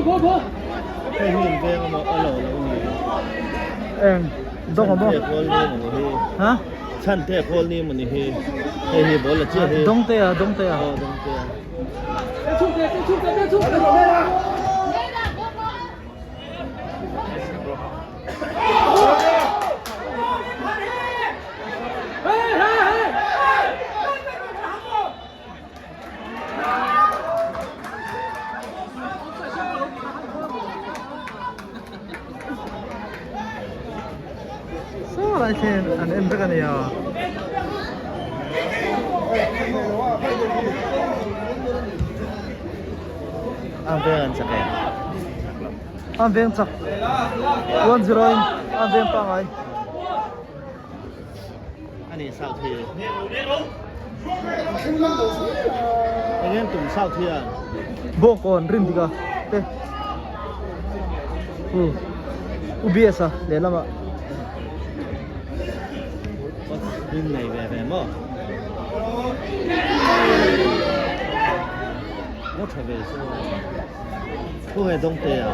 Hei hi in veng amaw a lo lo ni. Eng dawng amaw? Chhante khawl ni maw ni hi. Ha? Chhante khawl ni maw ni hi. Hei hi ball a chiah hi. Dawngte a, dawngte a. Aw dawngte a. Saw lai khian an en vek a nia. An veng an chak em? An veng chak 1-0 in an veng pangai. Ani South hi. Engem tum South hian. Bawngkawn rin dik a te. U UBS a lehlamah. Rin nei ve ve maw? Maw tha ve chu. Khawnge dawngte a?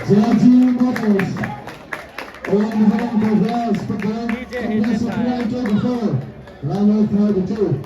JG Motors on Mizoram Progress Program Supply 24 Runway 32.